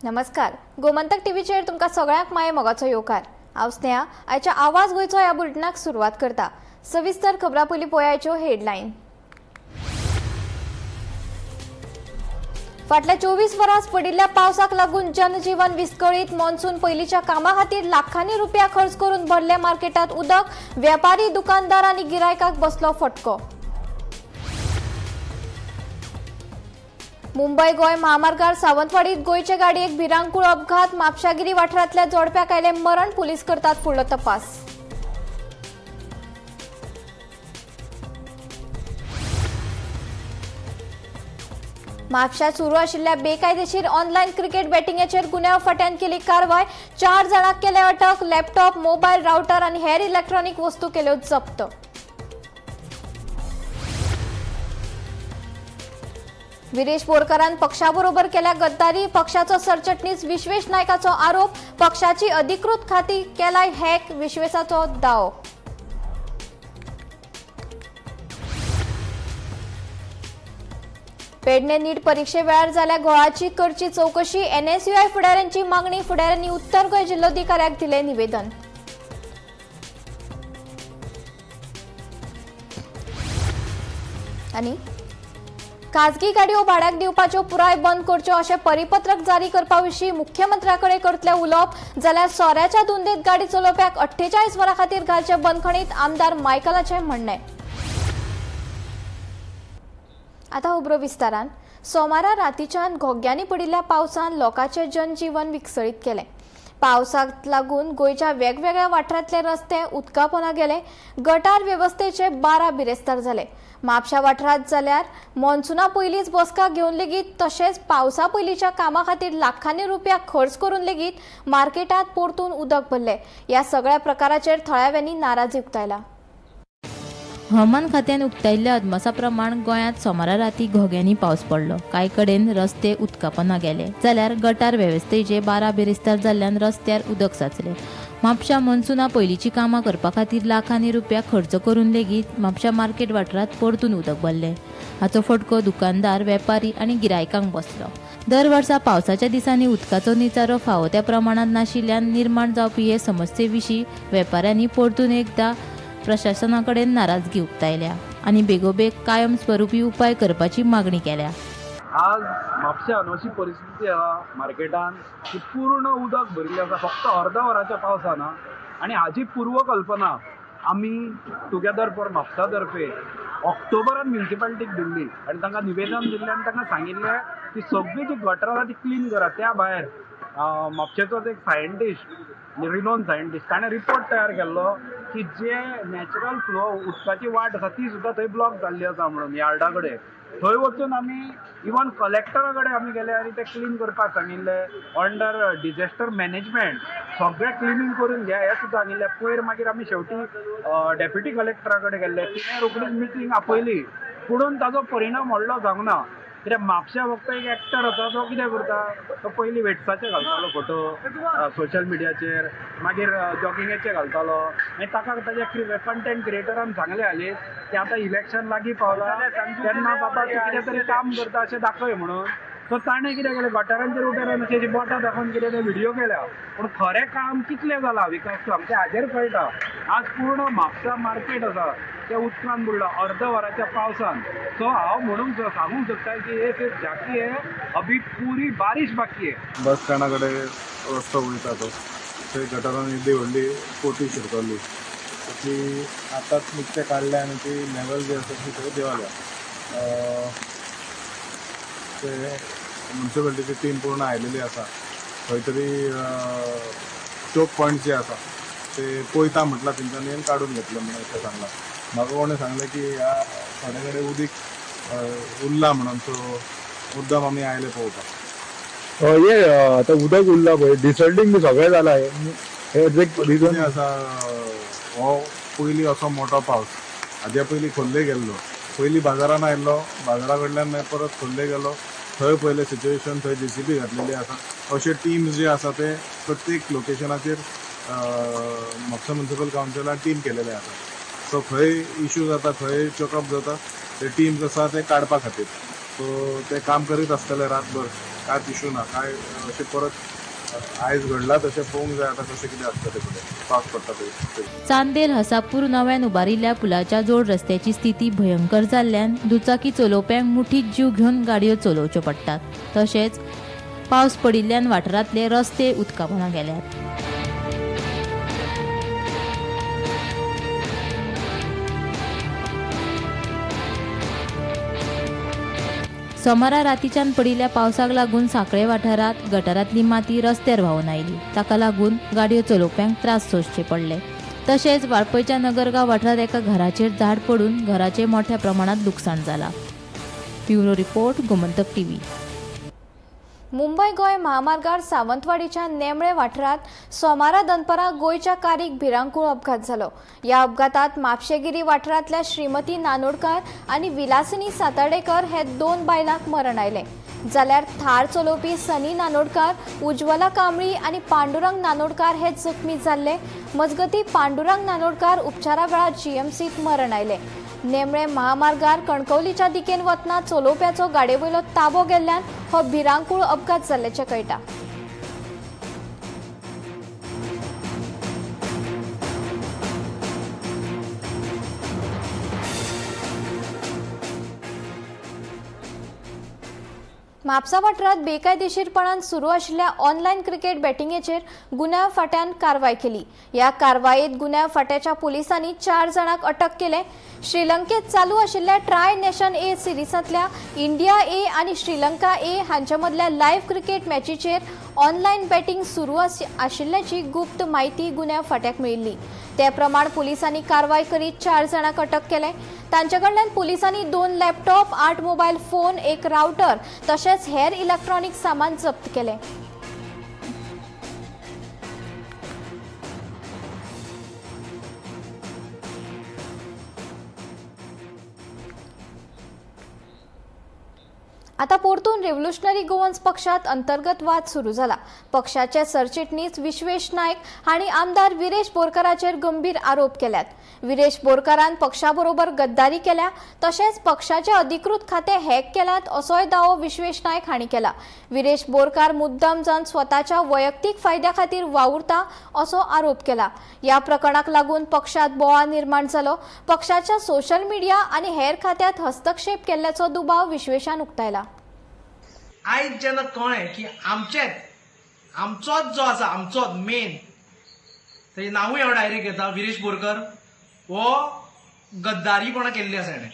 नमस्कार, गोमंतक टीव्हीचेर तुमकां सगळ्यांक माये मोगाचो येवकार. हांव स्नेहा, आयच्या आवाज गोंयचो ह्या बुलेटिनाक सुरवात करता. सविस्तर खबरां पयलीं पळयाच्यो हेडलायन. फाटल्या 24 वरांत पडिल्ल्या पावसाक लागून जनजीवन विस्कळीत. मॉन्सून पयलींच्या कामा खातीर लाखांनी रुपया खर्च करून भरले मार्केटात उदक. व्यापारी, दुकानदार आनी गिरायकाक बसलो फटको. मुंबय गोंय महामार्गार सावंतवाडीत गोंयचे गाडयेक भिरांकूळ अपघात. म्हापशागिरी वाठारांतल्या जोडप्याक आयलें मरण. पुलीस करतात फुडलो तपास. म्हापशां सुरू आशिल्ल्या बेकायदेशीर ऑनलायन क्रिकेट बॅटिंगाचेर गुन्यांव फांट्यान केली कारवाय. 4 जाणांक केले अटक. लॅपटॉप, मोबायल, रावटर आनी हेर इलेक्ट्रॉनिक वस्तू केल्यो जप्त. विरेश बोरकारान पक्षाबरोबर केल्या गद्दारी. पक्षाचो सरचिटणीस विश्वेश नायकाचो आरोप. पक्षाची अधिकृत खाती केलाय हॅक, विश्वेशाचो दावो. पेडणे नीट परीक्षे वेळार जाल्या घोळाची करची चौकशी. एनएसयूआय फुडाऱ्यांची मागणी. फुडाऱ्यांनी उत्तर गोंय जिल्लोधिकाऱ्याक दिले निवेदन. आनी खाजगी गाडयो भाड्याक दिवपाच्यो पुराय बंद करच्यो अशें परिपत्रक जारी करपा विशीं मुख्यमंत्र्या कडेन करतले उलोवप. जाल्यार सोऱ्याच्या धुंदेत गाडी चलोवप्याक 48 वरां खातीर घालचे बंदखणीत, आमदार मायकलाचें म्हणणें. आतां खबरो विस्तारान. सोमारा रातीच्यान घोग्यांनी पडिल्ल्या पावसान लोकांचें जनजीवन विस्कळीत केलें. पावसाक लागून गोंयच्या वेगवेगळ्या वाठारांतले रस्ते उदका पोंदा गेले. गटार वेवस्थेचे 12 बिरेस्तार जाले. म्हापशा वाठारांत जाल्यार मॉन्सुना पयलींच बसका घेवन लेगीत तशेंच पावसा पयलींच्या कामा खातीर लाखांनी रुपया खर्च करून लेगीत मार्केटांत परतून उदक भरलें. ह्या सगळ्या प्रकाराचेर थळाव्यांनी नाराजी उक्तायला. हवामान खात्यान उक्तायल्ल्या अदमासा प्रमाण गोंयांत सोमारा राती घोग्यांनी पावस पडलो. कांय कडेन रस्ते उदकापोंदा गेले, जाल्यार गटार वेवस्थेचे 12 बिरेस्तार जाल्ल्यान रस्त्यार उदक साचलें. म्हापशा मॉन्सुना पयलींची कामां करपा खातीर लाखांनी रुपया खर्च करून लेगीत म्हापशा मार्केट वाठारांत परतून उदक भरलें. हाचो फटको दुकानदार, वेपारी आनी गिरायकांक बसलो. दर वर्सा पावसाच्या दिसांनी उदकाचो निचारो फावो त्या प्रमाणांत नाशिल्ल्यान निर्माण जावपी हे समस्ये विशीं वेपाऱ्यांनी परतून एकदां प्रशासना कडेन नाराजगी उक्तायल्या आनी बेगोबेग कायम स्वरुपी उपाय करपाची मागणी केल्या. आज म्हापश्यान अशी परिस्थिती आसा मार्केटान की पूर्ण उदक भरिल्लें आसा फक्त अर्दा वराच्या पावसान. आनी हाजी पूर्वकल्पना आमी टुगेदर फॉर म्हापसा तर्फे ऑक्टोबरान म्युनिसिपालिटीक दिल्ली आनी तांकां निवेदन दिल्लें आनी तांकां सांगिल्लें की सगळीं जी गटरां आसा ती क्लीन करा. त्या भायर म्हापशेचोच एक सायंटिस्ट, रिनोन सायंटिस्ट, ताणें रिपोर्ट तयार केल्लो की जे नॅचरल फ्लो उदकाची वाट आसा ती सुद्दां थंय ब्लॉक जाल्ली आसा म्हणून यार्डा कडेन. थंय वचून आमी इवन कलेक्टरा कडेन आमी गेले आनी ते क्लीन करपाक सांगिल्लें. अंडर डिझास्टर मॅनेजमेंट सगळें क्लिनींग करून घे हें सुद्दां सांगिल्लें. पयर मागीर आमी शेवटी डेप्युटी कलेक्टरा कडेन गेल्ले, तिणें रोखडीच मिटींग आपयली, पुणून ताजो परिणाम व्हडलो जावंक ना. कित्याक म्हापश्या फक्त एक एक्टर आसा, तो कितें करता, तो पयलीं वेट्साचे घालतालो फोटो सोशल मिडियाचेर, मागीर जॉगिंगेचे घालतालो. मागीर ताका ताच्या कंटेंट क्रिएटरान सांगलें हालींच की आतां इलेक्शन लागीं पावलां तेन्ना बाबा तूं कितें तरी काम करता अशें दाखय म्हणून. सो ताणें कितें केलें, गटारांचेर उबें रावन अशें बोटां दाखोवन कितें तें व्हिडियो केल्या. पूण खरें काम कितलें जालां विकास काम तें हाजेर कळटा. आज पूर्ण म्हापसा मार्केट आसा तें उदकान बुडलां अर्द वराच्या पावसान. सो हांव म्हणूंक सांगूंक सोदता की हे सिर्फ झाकी है, अभी पुरी बारिश बाकी है. बस स्टँडा कडेन रस्तो वयता तो थंय गटारान येदी व्हडली कोटी शिरकल्ली, ती आतांच नुकतें काडलें आनी ती लेवल जी आसा ती थंय देंवल्या. ते म्युनिसिपालिटीची टीम पूर्ण आयलेली आसा. खंय तरी चोक पॉयंट जे आसा ते पळयता म्हटलां तेंच्यांनी आनी काडून घेतले म्हणून अशें सांगलां. म्हाका कोणें सांगलें की ह्या थोडे कडेन उदीक उरलां म्हणून, सो मुद्दाम आमी आयले पळोवपाक. हे आतां उदक उरलां पळय, डिसल्टींग बी सगळें जालां, हें एक रिजन आसा. हो पयलीं असो मोठो पावस हाज्या पयलीं खोर्ले गेल्लो, पयलीं बाजारान आयिल्लो, बाजारा कडल्यान मागीर परत खोर्ले गेलो, थंय पयलें सिच्युएशन, थंय जेसीबी घातलेली आसा. अशे टिम्स जे आसा ते प्रत्येक लोकेशनाचेर म्हापसा म्युनिसिपल कावन्सिलान टीम केलेले आसा. सो खंय इशू जाता, खंय चोकअप जाता, ते टिम्स आसा ते काडपा खातीर. सो ते काम करीत आसतले रातभर, कांयच इशू ना. कांय अशें परत आयज घडलां तशें पळोवंक जाय आतां कशें कितें आसता तें फुडें पावस पडटा ते. चांदेल हसापूर नव्यान उबारिल्ल्या पुलाच्या जोड रस्त्याची स्थिती भयंकर जाल्ल्यान दुचाकी चलोवप्यांक मुठीत जीव घेवन गाडयो चलोवच्यो पडटात. तशेंच पावस पडिल्ल्यान वाठारांतले रस्ते उदकापोना गेल्यात. सोमारा रातीच्यान पडिल्ल्या पावसाक लागून सांखळे वाठारांत गटारांतली माती रस्त्यार व्हांवून आयली. ताका लागून गाडयो चलोवप्यांक त्रास सोंसचे पडले. तशेंच वाळपयच्या नगरगांव वाठारांत एका घराचेर झाड पडून घराचें मोठ्या प्रमाणात लुकसाण जाला. Bureau report, Gomantak TV. Mumbai Goa महामार्गार सावंतवाडीच्या नेमळे वाठारांत सोमारा दनपरां गोंयच्या कारीक भिरांकूळ अपघात जालो. ह्या अपघातात म्हापशेगिरी वाठारांतल्या श्रीमती नानोडकार आनी विलासिनी सातार्डेकर हे 2 बायलांक मरण आयलें. जाल्यार थार चलोवपी सनी नानोडकार, उज्वला कांबळी आनी पांडुरंग नानोडकार हे जखमी जाल्ले. मजगतीं पांडुरंग नानोडकार उपचारा वेळार जीएमसीत मरण आयलें. नेमळे महामार्गार कणकवलीच्या दिकेन वतना चलोवप्याचो गाडयेवयलो ताबो गेल्ल्यान हो भिरांकूळ अपघात जाल्ल्याचें कळटा. म्हापसा वाठारांत बेकायदेशीरपणान सुरू आशिल्ल्या ऑनलायन क्रिकेट बॅटिंगेचेर गुन्यांव फांट्यान कारवाय केली. ह्या कारवायेत गुन्यांव फांट्याच्या पुलिसांनी 4 जाणांक अटक केले. श्रीलंकेत चालू आशिल्ल्या ट्राय नेशन ए सिरिजांतल्या इंडिया ए आनी श्रीलंका ए हांच्या मदल्या लायव्ह क्रिकेट मॅचीचेर ऑनलायन बॅटिंग सुरू आशिल्ल्याची गुप्त म्हायती गुन्यांव फांट्याक मेळिल्ली. ते प्रमाण पुलिसांनी कारवाय करीत 4 जाणांक अटक केले. तांचे कडल्यान पुलिसांनी 2 लॅपटॉप, 8 मोबायल फोन, 1 रावटर तशेंच हेर इलेक्ट्रॉनिक सामान जप्त केलें. आता परतून रेव्होल्युशनरी गोवन्स पक्षात अंतर्गत वाद सुरू जाला. पक्षाचे सरचिटणीस विश्वेश नायक हांणी आमदार विरेश बोरकाराचेर गंभीर आरोप केल्यात. विरेश बोरकारान पक्षाबरोबर गद्दारी केल्या तशेंच पक्षाचे अधिकृत खाते हॅक केल्यात असोय दावो विश्वेश नायक हांणी केला. विरेश बोरकार मुद्दाम जावन स्वताच्या वैयक्तीक फायद्या खातीर वावुरता असो आरोप केला. ह्या प्रकरणाक लागून पक्षात बोवाळ निर्माण जालो. पक्षाच्या सोशल मिडिया आनी हेर खात्यात हस्तक्षेप केल्ल्याचो दुबाव विश्वेशान उक्तायला. आयज जेन्ना कळ्ळें की आमचेच आमचोच जो आसा आमचोच मेन तेजें नांवूय हांव डायरेक्ट घेता, विरेश बोरकर हो गद्दारीपणां केल्ली आसा हेणें.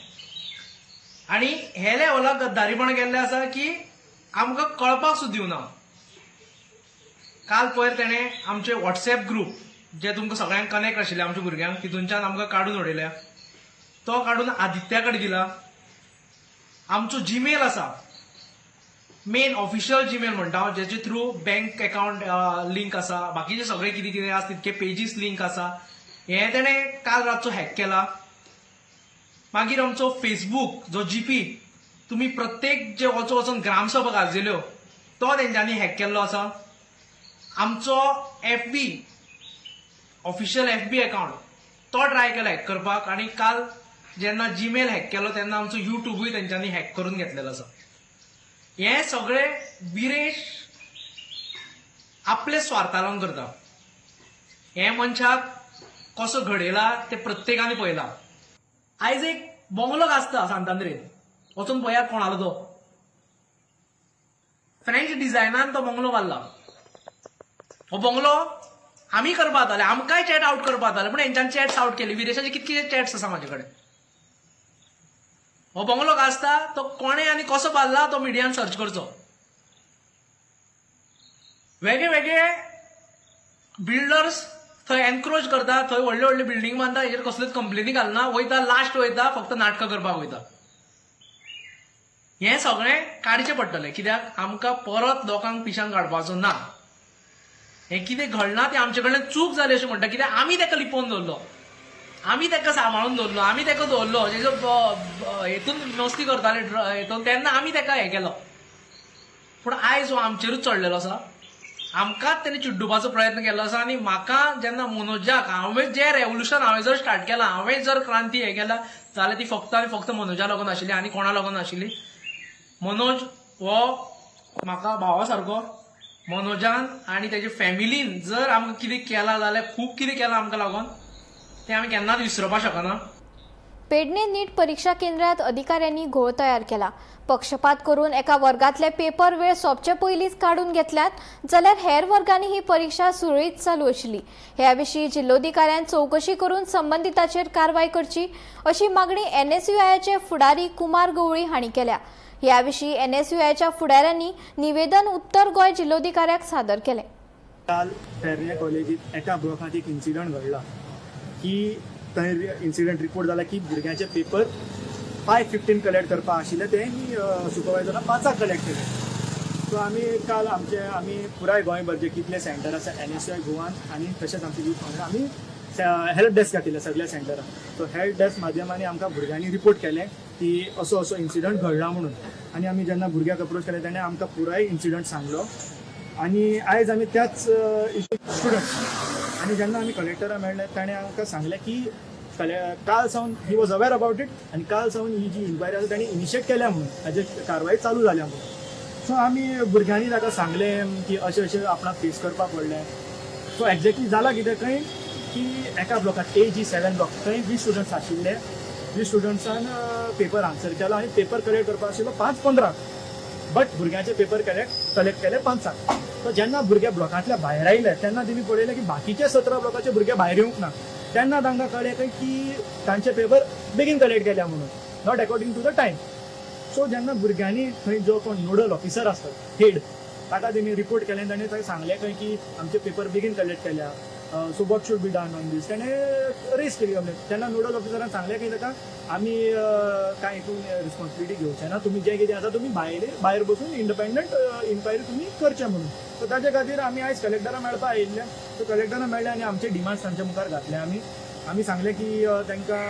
आनी हे लेवलाक गद्दारीपणां केल्लें आसा की आमकां कळपाक सुद्दां दिवना. काल पयर तेणें आमचे वॉट्सएप ग्रूप जे तुमकां सगळ्यांक कनेक्ट आशिल्ले आमच्या भुरग्यांक तितूनच्यान आमकां काडून उडयल्या. तो काडून आदित्या कडेन दिला. आमचो जीमेल आसा, मेन ऑफिशियल जीमेल म्हणटा हांव, जेचे थ्रू बँक अकाउंट लिंक आसा, बाकीचे सगळे कितें कितें आसा तितके पेजीस लिंक आसा. हें तेणें काल रातचो हॅक केला. मागीर आमचो फेसबूक जो जीपी तुमी प्रत्येक जे वचोन वचोन ग्रामसभा गाजयल्यो तो तेंच्यांनी हॅक केल्लो आसा. आमचो एफबी ऑफिशियल एफबी अकाउंट तो ट्राय केला हॅक करपाक. आनी काल जेन्ना जीमेल हॅक केलो तेन्ना आमचो युट्यूबूय तेंच्यांनी हॅक करून घेतलेलो आसा. हे सगळे विरेश आपले स्वार्था लागून करता. हे मनशाक कसो घडयला ते प्रत्येकाने पळयला. आयज एक बंगलो गाजता सांतांद्रेन, वचून पळयात कोणालो तो. फ्रेंच डिझायनान तो बंगलो बांदला. हो बंगलो आमी करपाक जाताले, आमकांय चॅट आवट करपाक जाताले, पूण हेंच्यान चॅट्स आवट केली. विरेशाचे कितके चॅट्स आसा म्हाजे कडेन. हो बंगलो गाजता तो कोणे आनी कसो बांदला तो मिडियान सर्च करचो. वेगळे वेगळे बिल्डर्स थंय एनक्रोच करता, थंय व्हडले व्हडले बिल्डींग बांदता, हेजेर कसल्योच कंप्लेनी घालना, वयता लास्ट वयता फक्त नाटकां करपाक वयता. हें सगळें काडचें पडटलें, कित्याक आमकां परत लोकांक पिशान काडपाचो ना. हें कितें घडलां तें आमचे कडल्यान चूक जाली अशें म्हणटा, कित्याक आमी ताका लिपोवन दवरलो, आमी ताका सांबाळून दवरलो, आमी ताका दवरलो जेजो हेतून मस्ती करताले हेतून, तेन्ना आमी ताका हें केलो. पूण आयज हो आमचेरूच चडलेलो आसा, आमकांच तेणें चिड्डुपाचो प्रयत्न केल्लो आसा. आनी म्हाका जेन्ना मनोजाक हांवें जें रेवोल्युशन हांवें जर स्टार्ट केलां, हांवें जर क्रांती हें केला जाल्यार ती फक्त आनी फक्त मनोजा लागून आशिल्ली आनी कोणा लागून आशिल्ली. मनोज हो म्हाका भावा सारको. मनोजान आनी तेजे फॅमिलीन जर आमकां कितें केलां जाल्यार, खूब कितें केलां आमकां लागून, तें आमी केन्नाच विसरपाक शकना. पेडणे नीट परीक्षा केंद्रात अधिकाऱ्यांनी घोळ तयार केला. पक्षपात करून एका वर्गातले पेपर वेळ सोंपचे पयलींच काडून घेतल्यात, जाल्यार हेर वर्गांनी ही परीक्षा सुरळीत चालू आशिल्ली. ह्या विशीं जिल्लोधिकाऱ्यान चवकशी करून संबंदिताचेर कारवाय करची अशी मागणी एनएसयूआयचे फुडारी कुमार गवळी हांणी केल्या. ह्या विशीं एनएसयूआयच्या फुडाऱ्यांनी निवेदन उत्तर गोंय जिल्लोधिकाऱ्याक सादर केलें. काल पेरणे कॉलेजीत एका ब्लॉकांत एक इन्सिडंट घडला की थंय इन्सिडंट रिपोर्ट जाला की भुरग्यांचे पेपर 5:15 कलेक्ट करपाक आशिल्ले, ते सुपरवायझरान 5 कलेक्ट केले. सो आमी काल आमचे आमी पुराय गोंयभर जे कितले सेंटर आसा एनएसयूआय गोवान आनी तशेंच आमचे यूथ काँग्रेस आमी हेल्प डेस्क घातिल्ले सगळ्या सेंटरान. सो हेल्प डेस्क माध्यमांनी आमकां भुरग्यांनी रिपोर्ट केलें की असो असो इन्सिडंट घडला म्हणून. आनी आमी जेन्ना भुरग्याक अप्रोच केलें, तेणें आमकां पुराय इन्सिडंट सांगलो. आनी आयज आमी त्याच इशू स्टुडंट आनी जेन्ना आमी कलेक्टरा मेळ्ळे, ताणें आमकां सांगलें की काल सावन he was aware about it आनी काल सावन ही जी इन्क्वायरी आसा तांणी इनिशिएट केल्या म्हणून, हाजेर कारवाय चालू जाल्या म्हणून. सो आमी भुरग्यांनी ताका सांगलें की अशें अशें आपणाक फेस करपाक पडलें. सो एक्झॅक्टली जालां कितें खंय की एका ब्लॉकात AG 7 block, थंय 20 स्टुडंट्स आशिल्ले. 20 स्टुडंट्सान पेपर आन्सर केलो आनी पेपर कलेक्ट करपाक आशिल्लो 5:15, बट भुरग्यांचे पेपर कलेक्ट कलेक्ट केले 5. सो जेन्ना भुरगे ब्लॉकांतल्या भायर आयले, तेन्ना तेमी पळयलें की बाकीचे 17 ब्लॉकाचे भुरगे भायर येवंक ना. तेन्ना तांकां कळ्ळें खंय की तांचे पेपर बेगीन कलेक्ट केल्या म्हणून, not according to the time. So जेन्ना भुरग्यांनी थंय जो कोण नोडल ऑफिसर आसता, हेड, ताका तेमी रिपोर्ट केलें, ताणें थंय सांगलें खंय की आमचे पेपर बेगीन कलेक्ट केल्या, so what should be done on this? ताणें रेज केली कंप्लेन. तेन्ना नोडल ऑफिसरान सांगलें की ताका आमी कांय हितून रिस्पॉन्सिबिलिटी घेवचे ना, तुमी जें कितें आसा तुमी भायर भायर बसून इंडिपेंडंट इन्क्वायरी तुमी करचें म्हणून. सो ताजे खातीर आमी आयज कलेक्टरा मेळपा आयिल्ले. सो कलेक्टरा मेळ्ळे आनी आमचे डिमांड्स तांच्या मुखार घातले. आमी आमी सांगलें की तांकां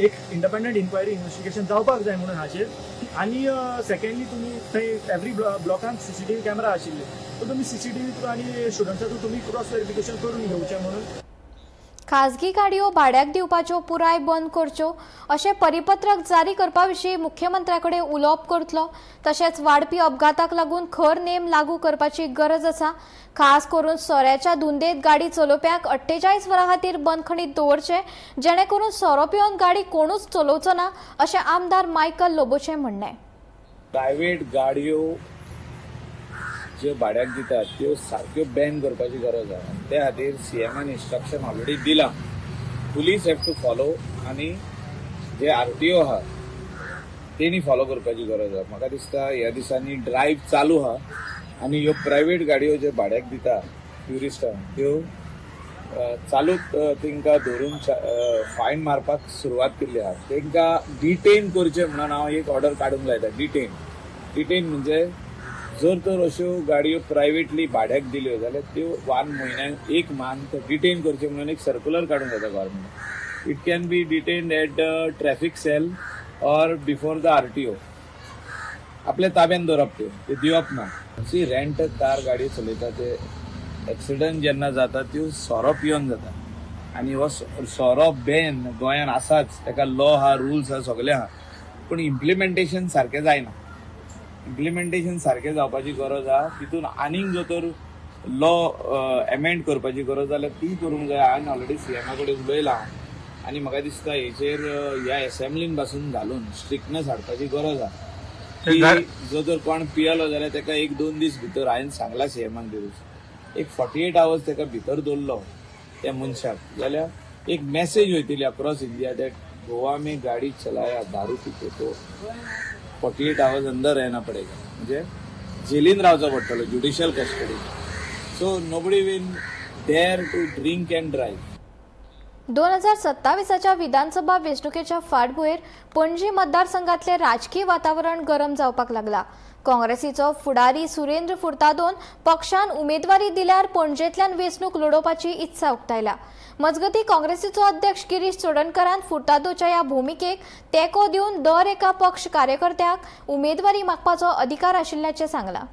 एक इंडिपेंडंट इन्क्वायरी इन्व्हेस्टिगेशन जावपाक जाय म्हणून हाचेर. आनी सेकंडली, तुमी थंय एवरी ब्लॉकान सीसीटीव्ही कॅमेरा आशिल्ले, सो तुमी सीसीटीव्ही थ्रू आनी स्टुडंट्सा थ्रू तुमी क्रॉस वेरिफिकेशन करून घेवचें म्हणून. खाजगी गाडयो भाड्याक दिवपाच्यो पुराय बंद करच्यो अशें परिपत्रक जारी करपा विशीं मुख्यमंत्र्या कडेन उलोवप करतलो. तशेंच वाडपी अपघाताक लागून खर नेम लागू करपाची गरज आसा. खास करून सोऱ्याच्या धुंदेत गाडी चलोवप्यांक 48 वरां खातीर बंदखणीत दवरचे, जेणे करून सोरो पिवन गाडी कोणूच चलोवचो ना, अशें आमदार मायकल लोबोचें म्हणणें. प्रायव्हेट गाडयो ज्यो भाड्याक दितात त्यो सारक्यो बॅन करपाची गरज आसा. त्या खातीर सीएमान इन्स्ट्रक्शन ऑलरेडी दिलां. पुलीस have to follow आनी जे आरटीओ आहा तेणी फॉलो करपाची गरज आसा. म्हाका दिसता ह्या दिसांनी ड्रायव्ह चालू आहा आनी ह्यो प्रायव्हेट गाडयो ज्यो भाड्याक दिता ट्युरिस्टांक, त्यो चालूच तांकां धरून फायन मारपाक सुरवात केल्ली आहा. तांकां डिटेन करचें म्हणून हांव एक ऑर्डर काडूंक लायता. डिटेन डिटेन म्हणजे जर तर अश्यो गाडयो प्रायव्हेटली भाड्याक दिल्यो जाल्यार त्यो वन म्हयन्याक एक मंथ डिटेन करच्यो म्हणून एक सर्क्युलर काडूंक जाता government. It can be detained at the traffic cell or before the RTO. आपल्या ताब्यान दवरप, त्यो ते दिवप ना. सी, रेंट कार गाडी चलयता ते एक्सिडंट जेन्ना जाता, त्यो सोरो पिवन जाता. आनी हो सोरो बॅन गोंयान आसाच, ताका लॉ आहा, रुल्स आहा, सगळें आहा, पूण इम्प्लिमेंटेशन सारकें जायना. इम्प्लिमेंटेशन सारकें जावपाची गरज आहा. तितून आनीक जर तर लॉ एमेंड करपाची गरज जाल्यार ती करूंक जाय. हांवें ऑलरेडी सीएमा कडेन उलयलां आनी म्हाका दिसता हेचेर ह्या एसेंब्लीन पासून घालून स्ट्रिक्टनेस हाडपाची गरज आहा की जर तर कोण पियेलो जाल्यार ताका एक दोन दीस भितर, हांवें सांगलां सीएमाक दिवस, एक 48 आवर्स ताका भितर दवरलो त्या मनशाक जाल्यार एक मेसेज वयतली अक्रॉस इंडिया that Goa में गाडी चलाया दारू पिके तो 48 आवर्स अंदर रहना पडेगा, म्हणजे जेलीन रावचो पडटलो, judicial custody. So nobody will dare to drink and drive. 2027च्या विधानसभा वेंचणुकेच्या फाटभुंयेर पणजी मतदारसंघातले राजकीय वातावरण गरम जावपाक लागला. काँग्रेसीचो फुडारी सुरेंद्र फुर्तादोन पक्षान उमेदवारी दिल्यार पणजेंतल्यान वेंचणूक लडोवपाची इत्सा उक्तायल्या. मजगती, काँग्रेसीचो अध्यक्ष गिरीश चोडणकरान फुर्तादोच्या ह्या भुमिकेक तेंको दिवन दर एका पक्ष कार्यकर्त्याक उमेदवारी मागपाचो अधिकार आशिल्ल्याचें सांगलां.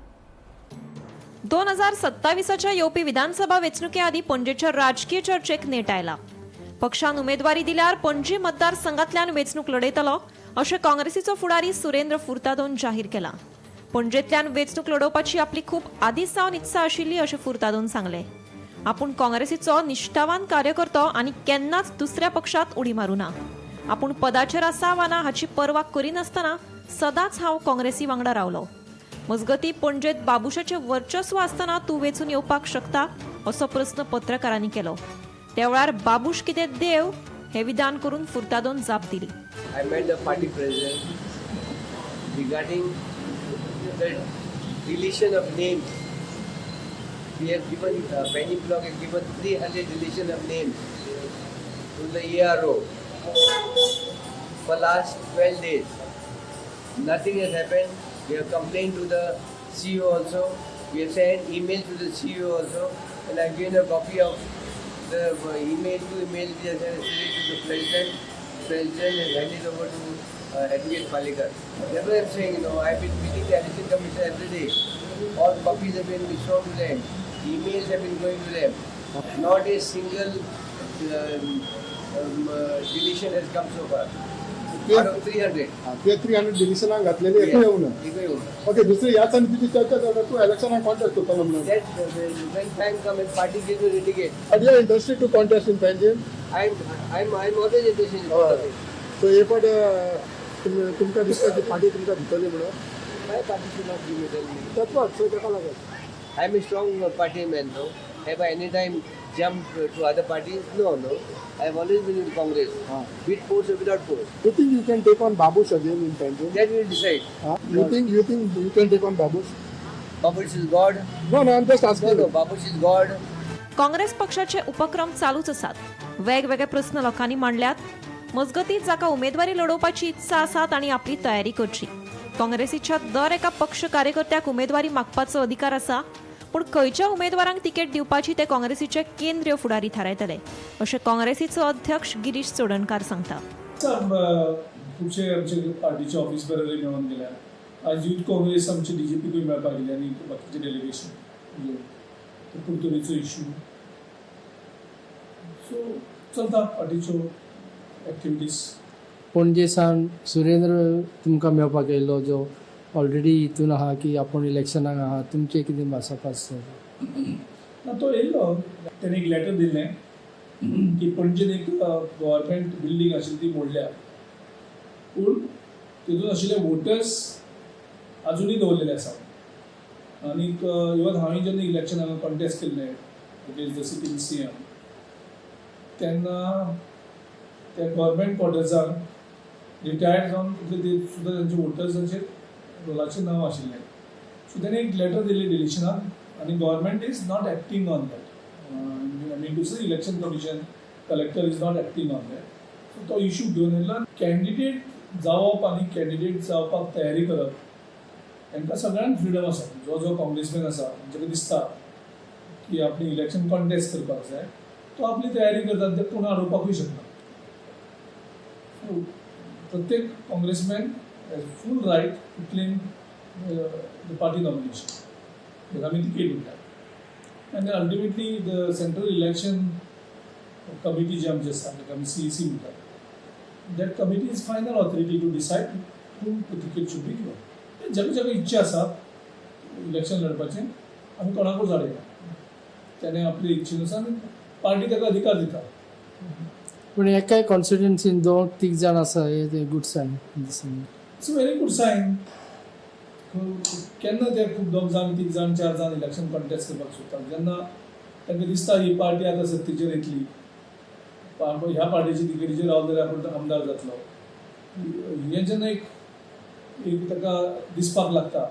2027च्या येवपी विधानसभा वेंचणुके आदीं पणजेच्या राजकीय चर्चेक नेट आयला. पक्षान उमेदवारी दिल्यार पणजी मतदारसंघातल्यान वेंचणूक लढयतलो, अशें काँग्रेसीचो फुडारी सुरेंद्र फुर्तादोन जाहीर केलां. पणजेंतल्यान वेंचणूक लडोवपाची आपली खूब आदीं सावन इत्सा आशिल्ली अशें फुर्तादोन सांगलें. आपूण काँग्रेसीचो निश्ठावान कार्यकर्तो आनी केन्नाच दुसऱ्या पक्षांत उडी मारूं ना. आपूण पदाचेर आसा वा ना हाची पर्वा करिनासतना सदांच हांव काँग्रेसी वांगडा रावलो. मजगतीं, पणजेंत बाबुशाचें वर्चस्व आसतना तूं वेंचून येवपाक शकता असो प्रस्न पत्रकारांनी केलो. त्या वेळार बाबूश कितें देव हें विधान करून फुर्तादोन जाप दिली. I met the party president regarding the deletion of names. We have given, Penny Block has given 300 deletion of names to the ARO for last 12 days. Nothing has happened. We have complained to the CEO also. We have sent email to the CEO also, and I have given a copy of the email to email we have sent yesterday to the president. President has handed over to Advocate Palekar. That's what I'm saying, I have been meeting the election commissioner every day. All copies have been shown to them. Emails have been going to them. Not a single deletion has come so far. Out of 300. ते 300 डिलिशनाक घातलेली एकूय येवना. एकूय येवना. Okay, दुसरे ह्याच आनी तुजी चर्चा जाता, तूं इलेक्शनाक कॉन्टेस्ट करतलो म्हणून. That when time comes and party gives me the ticket. Are you interested to contest in Panjim? I'm always interested in politics. So हे फावट तुमकां दिसता की पार्टी तुमकां दितली म्हणून? My party should not give me, tell me. तत्वाच so ताका लागून. I'm a strong party man, no. Have I any time jumped to other parties? No. I've always been in Congress. With force or without force. You think you can take on Babush again in Panjim? That we will decide. You think you can take on Babush? Babush is God. No, I'm just asking. No, Babush is God. Congress पक्षाचे उपक्रम चालूच आसात. वेगवेगळे प्रस्न लोकांनी मांडल्यात. मजगतीं, जाका उमेदवारी लढोवपाची इत्सा आसा तांणी आपली तयारी करची. काँग्रेसीच्या दर एका पक्ष कार्यकर्त्याक उमेदवारी मागपाचो अधिकार आसा, पूण खंयच्या उमेदवारांक तिकेट दिवपाची ते काँग्रेसीचे केंद्रीय फुडारी थारायतले अशें काँग्रेसीचो अध्यक्ष गिरीश चोडणकार सांगता. खुबशे आमचे पार्टीचे ऑफिस बेररय मेळोन गेल्या. आज युथ काँग्रेस आमचे डीजीपीकूय मेळपाक गेली आनी बाकीचे डेलिगेशन घेवन तो कुडतरीचो इशू. सो चलता पार्टीच्यो एक्टिविटीज. पणजे सावन सुरेंद्र तुमकां मेळपाक येयल्लो, जो ऑलरेडी हितून आहा की आपूण इलेक्शनाक आहा. तुमचें कितें भासाभास? ना, तो येयल्लो. तेणें एक लेटर दिल्लें की पणजेन एक गव्हर्मेंट बिल्डींग आशिल्ली ती मोडल्या, पूण तितून आशिल्ले वोटर्स अजुनूय दवरलेले आसा. आनीक इवन हांवें जेन्ना इलेक्शन हांगा कॉन्टेस्ट केल्लें अगेन्स्ट the sitting CM, तेन्ना त्या गव्हर्मेंट क्वॉर्टर्साक रिटायर्ड जावन तितले ते सुद्दां तेंचे वोटर्साचेर रोलाचें नांव आशिल्लें. सो तेणें एक लेटर दिली डिलिशनाक आनी government is not acting on that, I mean to say election commission, collector is not acting on that. So तो इशू घेवन येयलो. कॅन्डिडेट जावप आनी कॅन्डिडेट जावपाक तयारी करप, तांकां सगळ्यांक फ्रिडम आसा. जो जो काँग्रेसमॅन आसा, तांकां दिसता की आपणें इलेक्शन कॉन्टेस्ट करपाक जाय, तो आपली तयारी करता. ते कोण आडोवपाकूय शकना. सो प्रत्येक congressman has full right to claim the party nomination, ताका आमी तिकेट म्हणटात. आनी ultimately the central election committee जी आमची आसा, ताका आमी सीईसी म्हणटात, that committee is final authority to decide whom the ticket should be given. जाका जाका इच्छा आसा इलेक्शन लढपाचें, आमी कोणाकूच आडयना. त्याने आपले इच्छेनुसार, पार्टी ताका अधिकार दिता. पूण एकाय कॉन्स्टिट्युन्सीन दोन तीग जाण आसा, हे गूड सायन दिसना? It's a very good sign. केन्ना ते खूब दोग जाण, तीग जाण, चार जाण इलेक्शन कॉन्टेस्ट करपाक सोदतात? जेन्ना तांकां दिसता ही पार्टी आतां सत्तेचेर येतली, ह्या पार्टीची तिकेटीचेर रावलो जाल्यार आपूण आमदार जातलो, हें जेन्ना एक एक ताका दिसपाक लागता,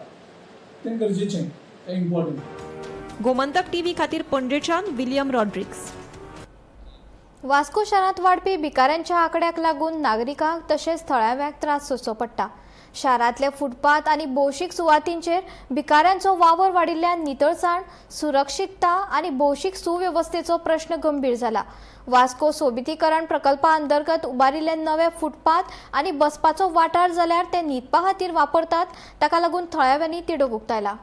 तें गरजेचें, तें इम्पॉर्टंट. गोमंतक टीव्ही खातीर पणजेच्यान विलियम रॉड्रिक्स. वास्को शारांत वाडपी भिकाऱ्यांच्या आंकड्याक लागून नागरिकांक तशेंच थळाव्यांक त्रास सोंसचो पडटा. शारांतले फुटपाथ आनी भौशीक सुवातींचेर भिकाऱ्यांचो वावर वाडिल्ल्यान नितळसाण, सुरक्षितता आनी भौशीक सुवेवस्थेचो प्रश्न गंभीर जाला. वास्को सोबितीकरण प्रकल्पा अंतर्गत उबारिल्ले नवे फुटपाथ आनी बसपाचो वाठार जाल्यार ते न्हिदपा खातीर वापरतात. ताका लागून थळाव्यांनी तिडक उक्तायला.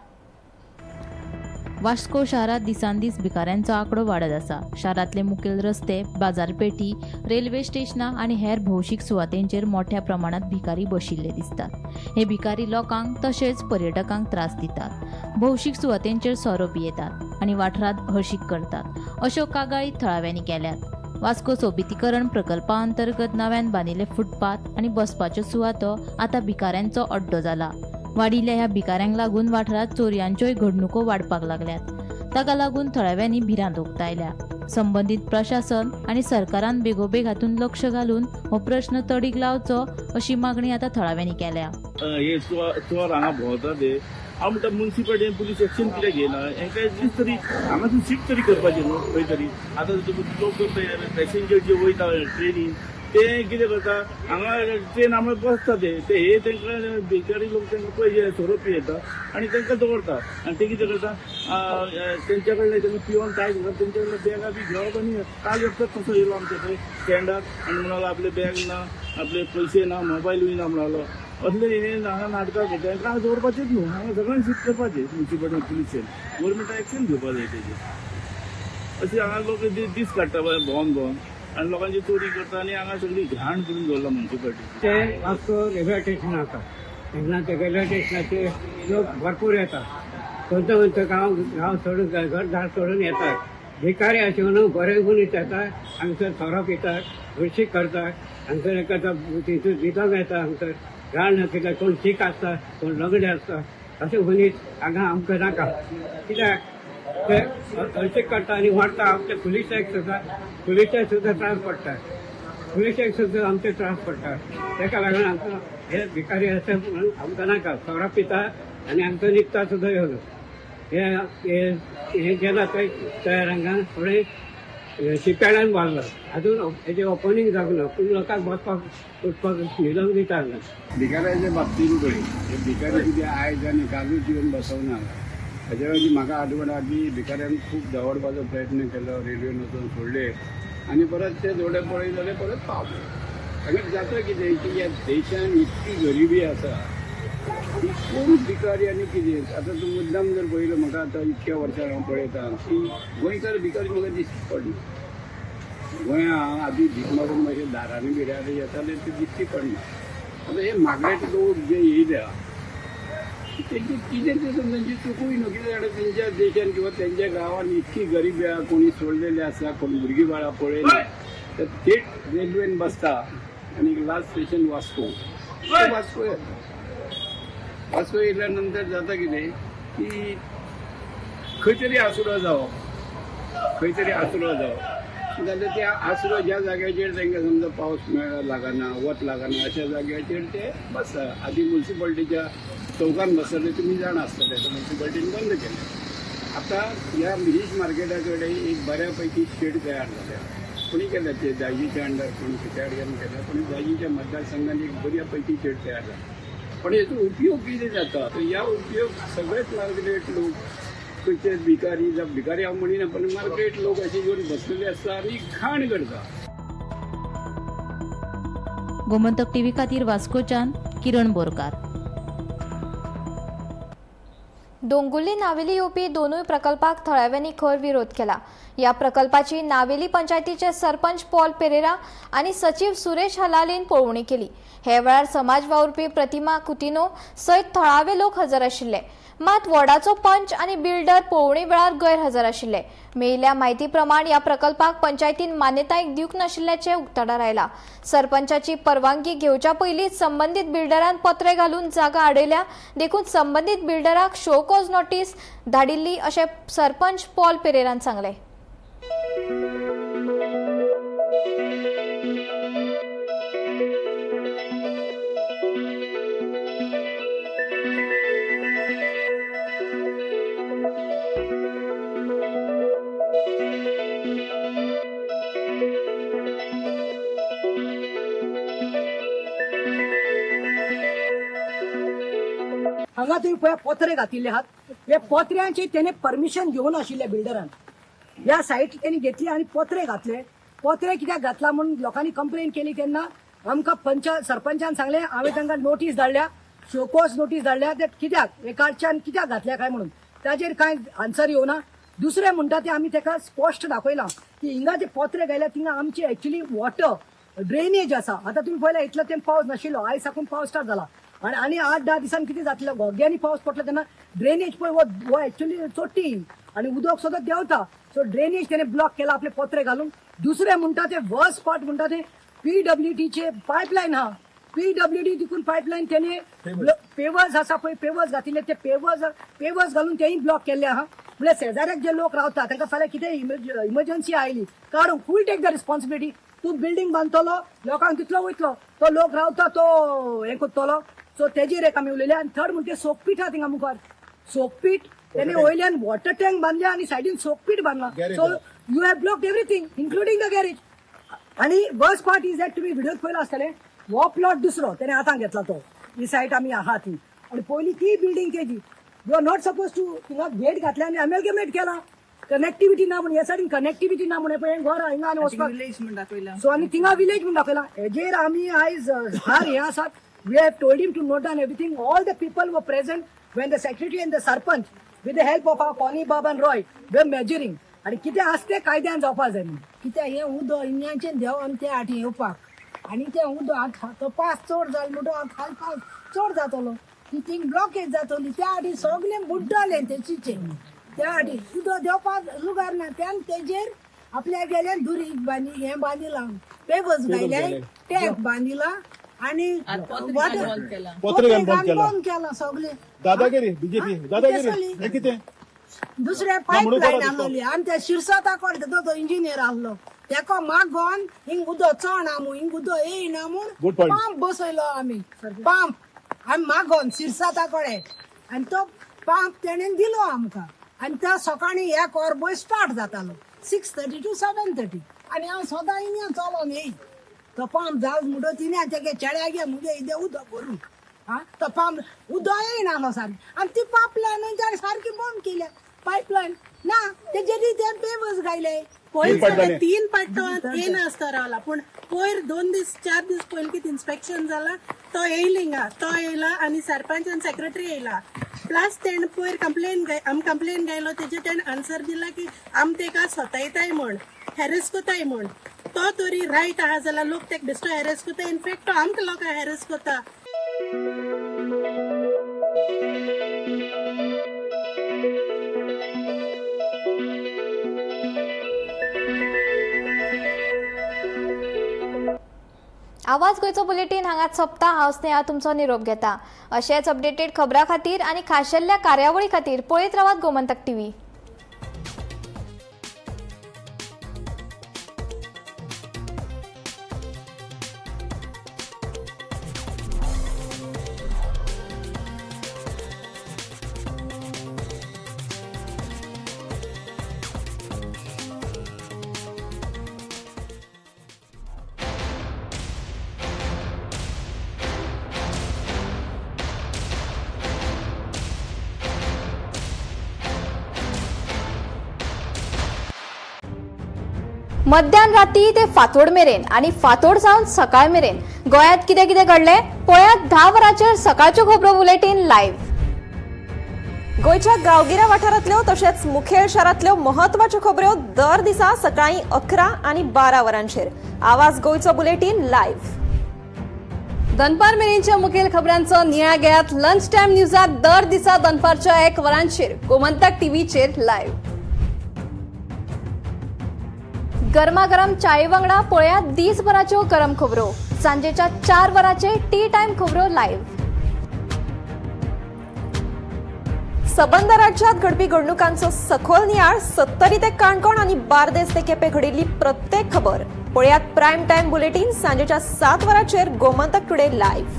वास्को शारांत दिसान दीस भिकाऱ्यांचो आंकडो वाडत आसा. शारांतले मुखेल रस्ते, बाजारपेठी, रेल्वे स्टेशनां आनी हेर भौशीक सुवातेंचेर मोठ्या प्रमाणांत भिकारी बशिल्ले दिसतात. हे भिकारी लोकांक तशेंच पर्यटकांक त्रास दितात. भौशीक सुवातेंचेर सोरो पियेतात आनी वाठारांत हळशीक करतात अश्यो कागाळी थळाव्यांनी केल्यात. वास्को सोबितीकरण प्रकल्पा अंतर्गत नव्यान बांदिल्ले फुटपाथ आनी बसपाच्यो सुवातो आतां भिकाऱ्यांचो अड्डो जाला. वाडिल्ल्या ह्या भिकाऱ्यांक लागून वाठारांत चोरयांच्योय घडणुको वाडपाक लागल्यात. ताका लागून थळाव्यांनी भिरांत उक्तायल्या. संबंदीत प्रशासन आनी सरकारान बेगोबेग हातूंत लक्ष घालून हो प्रश्न तडीक लावचो अशी मागणी आतां थळाव्यांनी केल्या. हे चोर हांगा भोंवता ते हांव म्हणटा मुन्सिपालिटीन पुलीस एक्शन कित्याक घेयना? हेंकां एटलीस्ट तरी हांगासून शिफ्ट तरी करपाचें न्हू खंय तरी. आतां लोक पॅसेंजर जे वयता ट्रेनीन ते कितें करता, हांगा ट्रेन आमकां बसता ते हे तांकां भिकारी लोक तांकां पयशे सोरो पियेता आनी तांकां दवरता आनी ते कितें करता तेंच्या कडल्यान तांकां पिवन टायट करता, तेंच्या कडल्यान बॅगां बी घेवप आनी काल एकटोच तसो येयलो आमच्या थंय स्टँडार आनी म्हणालो आपले बॅग ना, आपले पयशे ना, मोबायलूय ना म्हणालो. असले हे हांगा नाटकां करता, हांकां दवरपाचेच न्हू, हांगा सगळ्यांक शिफ्ट करपाचें. मुन्सिपालिटी पुलिसेन गोवोरमेंटान एक्शन घेवपाक जाय तेजेर. अशें हांगा लोक दीस काडटा भोंवन भोंवन आनी लोकांची चोरी करता आनी हांगा सगळी घाण करून दवरला मुन्सिपालिटी. ते वास्को रेल्वे स्टेशन आसा, तेन्ना ते रेल्वे स्टेशनाचेर लोक भरपूर येतात. खंयचो खंयचो गांव गांव सोडून घरदार सोडून येतात. भिकारी आशिल्ले बरे मनीस येतात, हांगसर सोरो पितात, हळशीक करतात, हांगसर एकादा तितून न्हिदोंक येता, हांगसर घाण आशिल्ले कोण शीक आसता, कोण लंगडे आसता. अशे मनीस हांगा आमकां नाका. कित्याक ते हळशीक करता आनी मारता. आमचे पुलिसाक सुद्दां त्रास पडटा, पुलिसाक सुद्दां आमचे त्रास पडटा. ताका लागून आमकां हे भिकारी आसा म्हणून आमकां नाका. सोरो पिता आनी आमकां न्हिदता सुद्दां येवन हे हे गेला थंय तयार हांगा थोडे शिप्याडान बांदला, अजून हेजें ओपनींग जावंक ना, पूण लोकांक बसपाक उठपाक न्हिदोंक दिता हांगा. भिकाऱ्याच्या बाबतीन पळय, हे भिकारी कितें आयज आनी कालूच येवन बसवना. हाज्या वयली म्हाका आठवण आहा की भिकाऱ्यांक खूब दवरपाचो प्रयत्न केलो, रेल्वेन वचून सोडले आनी परत ते थोडे पळय जाल्यार परत पावले. हांगा जाता कितें की ह्या देशान इतकी गरिबी आसा की कोण भिकारी आनी कितें. आतां तूं मुद्दाम जर पळयलो, म्हाका आतां इतक्या वर्सां हांव पळयतां की गोंयकार भिकारी म्हाका दिश्टी पडना. गोंया आदी भीक मागून मातशें दारांनी बिरांनी येताले ते दिश्टी पडना. आतां हे मागरेट लोक जे येयल्या तेंची कितें ते तांची चुकूय न्हू, कितें जाणां तेंच्या देशान किंवा तेंच्या गांवान इतकी गरिबी आहा, कोणी सोडलेले आसा, कोण भुरगीं बाळां पळयना, तर थेट रेल्वेन बसता आनी लास्ट स्टेशन वास्को, वास्को येता. वास्को येयल्या नंतर जाता कितें की खंय तरी आसरो जावप, खंय तरी आसरो जावप जाल्यार त्या आसरो ज्या जाग्याचेर तांकां समजा पावस लागना, वत लागना, अशा जाग्याचेर ते बसता. आदी मुन्सिपालिटीच्या चौकान बसतले तुमी जाणा आसतले, मुन्सिपालिटीन बंद केलें. आतां ह्या मिरीश मार्केटा कडेन एक बऱ्या पैकी शेड तयार जाल्या. कोणी केल्या ते दायजीच्या अंडर, कोणी कित्यान केल्या, पूण दायजीच्या मतदारसंघान एक बऱ्या पैकी शेड तयार जाला. पण हेचो उपयोग कितें जाता तर ह्या उपयोग सगळेच मार्केट लोक खंयचे भिकारी, जावं भिकारी हांव म्हणिना, पण मार्केट लोक अशे येवन बसलेले आसता आनी खाण करता. गोमंतक टीव्ही खातीर वास्कोच्यान किरण बोरकार. दोंगुल्ली नावेली येवपी दोनूय प्रकल्पाक थळाव्यांनी खर विरोध केला. ह्या प्रकल्पाची नावेली पंचायतीचे सरपंच पॉल पेरेरा आनी सचीव सुरेश हलालीन पळोवणी केली. हे वेळार समाज वावुरपी प्रतिमा कुतिनो सयत थळावे लोक हजर आशिल्ले. मात वॉर्डाचो पंच आनी बिल्डर पळोवणी वेळार गैरहजर आशिल्ले. मेळिल्ल्या म्हायती प्रमाण ह्या प्रकल्पाक पंचायतीन मान्यताय दिवंक नाशिल्ल्याचें उक्ताडार आयला. सरपंचाची परवानगी घेवच्या पयलींच संबंदीत बिल्डरान पत्रे घालून जागा आडयल्या, देखून संबंदीत बिल्डराक शो कॉज नोटीस धाडिल्ली अशें सरपंच पॉल पेरेरान सांगलें. हांगा तुमी पळय पत्रे घातिल्ले आहात, हे पत्र्यांची तेणे परमिशन घेवन आशिल्ले बिल्डरान. ह्या सायट तेणी घेतली आनी पत्रे घातले. पत्रे कित्याक घातला म्हणून लोकांनी कंप्लेन केली तेन्ना आमकां सरपंचान सांगलें, हांवें तांकां नोटीस धाडल्या, शोकॉज नोटीस धाडल्या, ते कित्याक एकाच्यान कित्याक घातल्या काय म्हणून. ताजेर कांय आन्सर येवना. दुसरें म्हणटा तें आमी ताका स्पश्ट दाखयलां की हिंगा जे पोत्रे घायल्या थिंगा आमची एक्चुली वॉटर ड्रेनेज आसा. आतां तुमी पळयला इतलो तेंप पावस नाशिल्लो, आयज साकून पावस स्टार्ट जाला आनी आनी 8-10 दिसान कितें जातलें, घोग्यांनी पावस पडलो तेन्ना ड्रेनेज पळय हो एक्चुली चोटी आनी उदक सदांच देंवता. सो ड्रेनेज तेणे ब्लॉक केला आपले पोत्रे घालून. दुसरें म्हणटा ते वर्स्ट पार्ट म्हणटा ते पीडब्ल्यूडीचे पायपलायन आहा, पीडब्ल्यूडी तिकून पायपलायन तेणे पेवर्स आसा पळय, पेवर्स घातिल्ले ते पेवर्स घालून तेय ब्लॉक केल्ले आहा. म्हणल्यार शेजाऱ्याक जे लोक रावता तांकां फाल्यां कितें इमर्जन्सी आयली काडूंक फूल टेक the responsibility. तूं बिल्डींग बांदतलो लोकांक तितलो वयतलो, तो लोक रावता तो हें करतलो. सो तेजेर एक आमी उलयले. आनी थर्ड म्हणजे सोकपीठ आहा थिंगा मुखार, सोकपीठ तेणे वयल्यान वॉटर टँक बांदल्या आनी सायडीन सोकपीठ बांदला. So you have blocked everything including the garage. आनी वर्स्ट पार्ट is that तुमी व्हिडियोत पळयला आसतलें, हो प्लॉट दुसरो तेणे आतां घेतला तो, ही सायट आमी आहा ती, आनी पयलीं ती बिल्डींग तेजी. You are not suppose to थिंगा गेट घातल्या आनी अमेलगमेट केला, कनेक्टिविटी ना म्हण, ह्या सायडीन कनेक्टिविटी ना म्हण पळय घर हिंगा आनी वचपाक. सो आनी थिंगा विलेज म्हूण दाखयला. हेजेर आमी आयज हार हे आसात. We have told him to note down everything. All the people were present when the secretary and the sarpanch with the help of our Connie Bob and Roy were measuring. आनी कितें आसा तें कायद्यान जावपा जाय म्हणून. कित्याक हें उदक इंजाचें देंव आनी ते आठ येवपाक आनी तें उदक तो पास चड जालो म्हणटो खाल पास चड जातलो, ती थिंग ब्लॉकेज जातली. त्या आटी सगळें बुड्डलें तेचीचें, त्या आटी उदक देंवपाक लुगार ना. त्यान तेजेर आपल्या गेले दुरीग बांदी हें बांदिलां, पेवर्स घायले, टँक बांदिला आनी बंद केला सगळें. दादागिरी बीजेपी दादागिरी हें कितें. दुसरे पायपलायन आसलोली आनी त्या शिरसता कडे तो इंजिनियर आसलो तेका मागोन हिंग उदक चड म्हूण, हिंग उदक येयना म्हूण पंप बसयलो आमी, पंप आमी मागोन शिरसाता कडे, आनी तो पंप तेणेन दिलो आमकां. आनी तो सकाळीं 1 वर पळय स्टार्ट जातालो, 6:30 to 7:30. आनी हांव सदां हिंगा चलोन येई तो पंप जाल म्हणटो तिणें तेगे चेड्या गे मुगे इदें उदक भरून, आं तो पंप उदक येयना सारकें. आनी ती पायपलायन सारकी बंद केल्या, पायपलायन ना तेजेर ते पेवर्स घायले. पयर 3 पाटो येयना आसता रावला, पूण पयर 2 दीस 4 दीस पयलीं कितें इन्स्पेक्शन जाला तो येयलो हिंगा, तो येयला आनी सरपंच आनी सेक्रेटरी येयला. प्लस तेणें पयर कंप्लेन आम कंप्लेन घायलो तेजेर तेणें आन्सर दिला की आम तेका सतायताय म्हण, हॅरेस कोताय म्हण. तो तरी रायट आहा जाल्यार लोक तेका बेश्टो हॅरेस कोता, इनफेक्ट तो आमकां लोकांक हॅरेस कोता. आवाज गोंयचो बुलेटीन हांगाच सोंपता. हांव स्नेहा तुमचो निरोप घेता. अशेंच अपडेटेड खबरां खातीर आनी खाशेल्ल्या कार्यावळी खातीर पळयत रावात गोमंतक टीव्ही. मध्यान राती ते फांतोड मेरेन आनी फांतोड जावन सकाळ मेरेन गोंयांत कितें कितें घडलें पळयात 10 वरांचेर सकाळच्यो खबरो बुलेटीन लायव्ह. गोंयच्या गांवगिऱ्या वाठारांतल्यो तशेंच मुखेल शारांतल्यो म्हत्वाच्यो खबऱ्यो दर दिसा सकाळीं 11 आनी 12 वरांचेर आवाज गोंयचो बुलेटीन लायव्ह. दनपार मेरेनच्या मुखेल खबरांचो नियाळ घेयात लंच टायम न्यूजात दर दिसा दनपारच्या 1 वरांचेर गोमंतक टीव्हीचेर लायव्ह. गरमागरम चाये वांगडा पळयात दिसभराच्यो गरम खबरो सांजेच्या 4 वरांचेर टी टायम खबरो लायव्ह. सबंद राज्यात घडपी घडणुकांचो सखोल नियाळ 70 ते काणकोण आनी बार्देस ते केपें घडिल्ली प्रत्येक खबर पळयात प्रायम टायम बुलेटीन सांजेच्या 7 वरांचेर गोमंतक टुडे लायव्ह.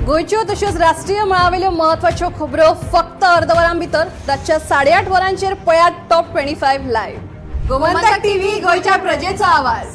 गोंयच्यो तश्योच राष्ट्रीय मळावेल्यो म्हत्वाच्यो खबरो फक्त अर्द वरां भितर रातच्या 8:30 वरांचेर पळयात टॉप 25 लायव्ह. गोमंतक टीव्ही, गोंयच्या प्रजेचो आवाज.